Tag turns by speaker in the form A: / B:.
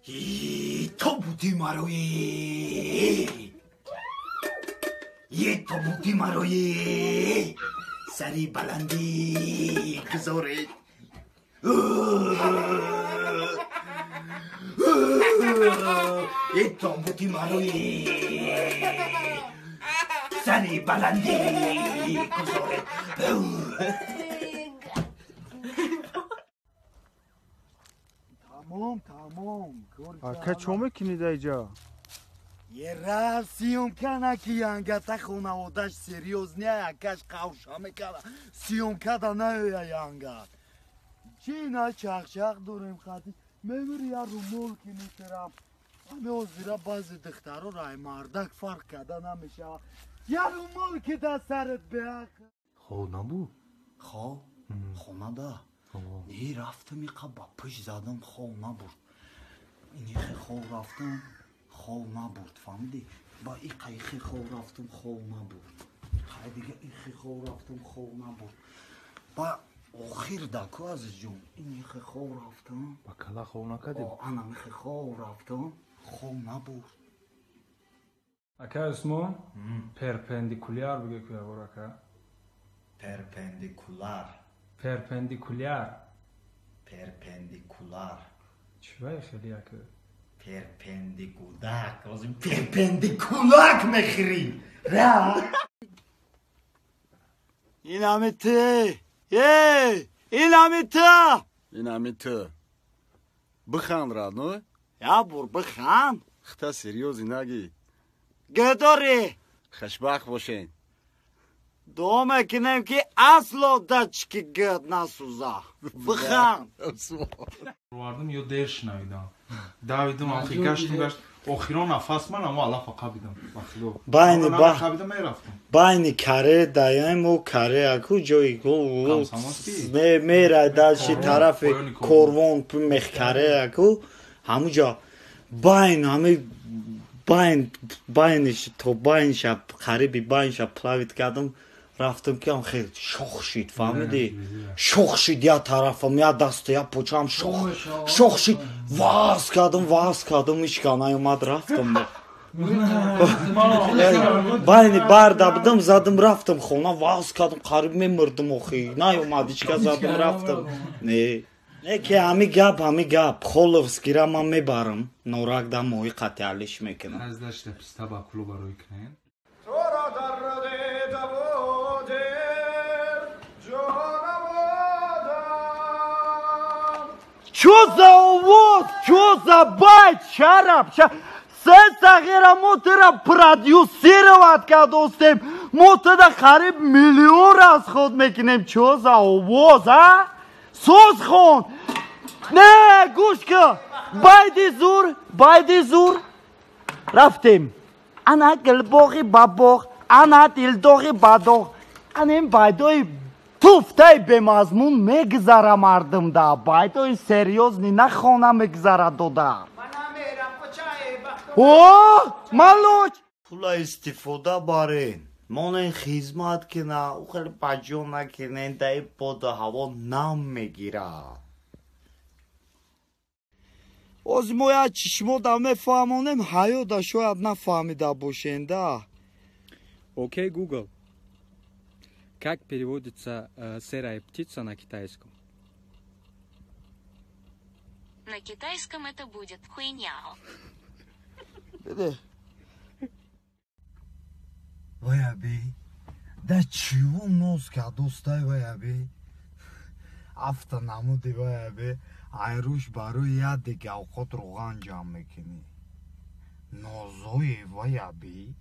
A: То буди марои, то буди марои, сари баландӣ гузоред. То буди марои, сари баландӣ гузоред.
B: Тамом, тамом.
C: Ака, чо мекунӣ дар иҷа?
B: Ера съёмка наки янгата хонаводаш серьёз не, акаш қавша мекара. Съёмка да наёя янгат. Чи на чақчақ дорем хати. Мемири я румол ки метарам. Ами озира баъзе духтаро рай мардак фарқ карда намешава. Я румол ки да сарат беақ.
A: Хов набуд? Хов? Хона да. Не рафтам иқа ба пиш задам, хов набурд. Инихе хов рафтам, хов набурд, фаҳмидӣ? Ба иқа ихе хов рафтам, хов набурд. Иқай дига ихе хов рафтам, хов набурд. Ба охир даку, азизҷон, инихе хов рафтам.
C: Ба кала хов накардӣ?
A: Анамихе хов рафтам, хов набурд.
D: Ака Усмон, перпендикуляр биге ку ябор, ака.
A: Перпендикуляр.
D: Перпендикуляр.
A: Перпендикуляр.
D: Чӣ вай хеле ака?
A: Перпендикулак. Озим перпендикулак мехӯрӣ. Ра.
B: Инами ту. Эй, инами ту.
E: Инами ту. Биханд, родной.
B: Я бур биханд.
E: Хта серьёзӣ нагӣ.
B: Гедорӣ.
E: Хушбахт бошен.
B: Дуо мекунем, ки асло дачки гд насӯза. Биханд.
F: Вардам ё дер шунавидам. Давидам, охи гаштам гашт. Охирон нафас ман амо алафа қабидам. Ба худо.
B: Байни ба
F: қабидам мерафтам.
B: Байни каре даям о каре аку ҷои
F: Комсомольский?
B: Не мера даши тарафи
F: поёни
B: корвон мехкаре аку ҳамуҷо байн ҳами байн байниш то байнша қариби байнша плавить кардам, рафтам ки ам хел шох шид, фаҳмидӣ? Шох шид я тарафам, я дасту, я почам шох шох шид, ваз кардам, ваз кардам, ҳичка наёмад, рафтам. Байни барда будам, задам, рафтам хона, ваз кардам, қариб мемурдам, охи наёмад ҳичка, задам, рафтам. Не не ки ҳами гап, ҳами гап Холовскира ман мебарам, норак да моҳи қатъиалиш мекунам.
F: Аз дашта писта ба клуба рӯй кунем.
G: Туро дар дидаву дил ҷонам одам.
B: Чё за овоз? Чё за байт? Шараб? Се сағира мо тира продюсировать кардостем. Мо тира қариб миллион расход мекунем. Чё за овоз, а? Соз хон! Не, гӯш кун. Байди зур, байди зур. Рафтем. Ана гулбоғи ба боғ, ана дилдоғи ба доғ. Ана ин байдои туфтаи бемазмун мегузара мардумда. Байдои серьёзный нахона мегузара дода. О, малуч!
A: Пула истифода барен. Монен хизмат кина, ӯ хеле баҷо накунен, дар ин боду ҳаво нам мегирад.
B: Ози мо як чишмо да мефаҳмонем, ҳаёда шояд нафаҳмида бошенда.
H: Окей, Google. Как переводится серая птица на китайском?
I: На китайском это будет хуйняо.
B: Биде.
A: Ваяби, да чиво ноз кадостай ваяби?
B: Афта намуди ваяби, айрӯш барои як дига овқот роған ҷамъ мекунӣ. Нозои ваяби.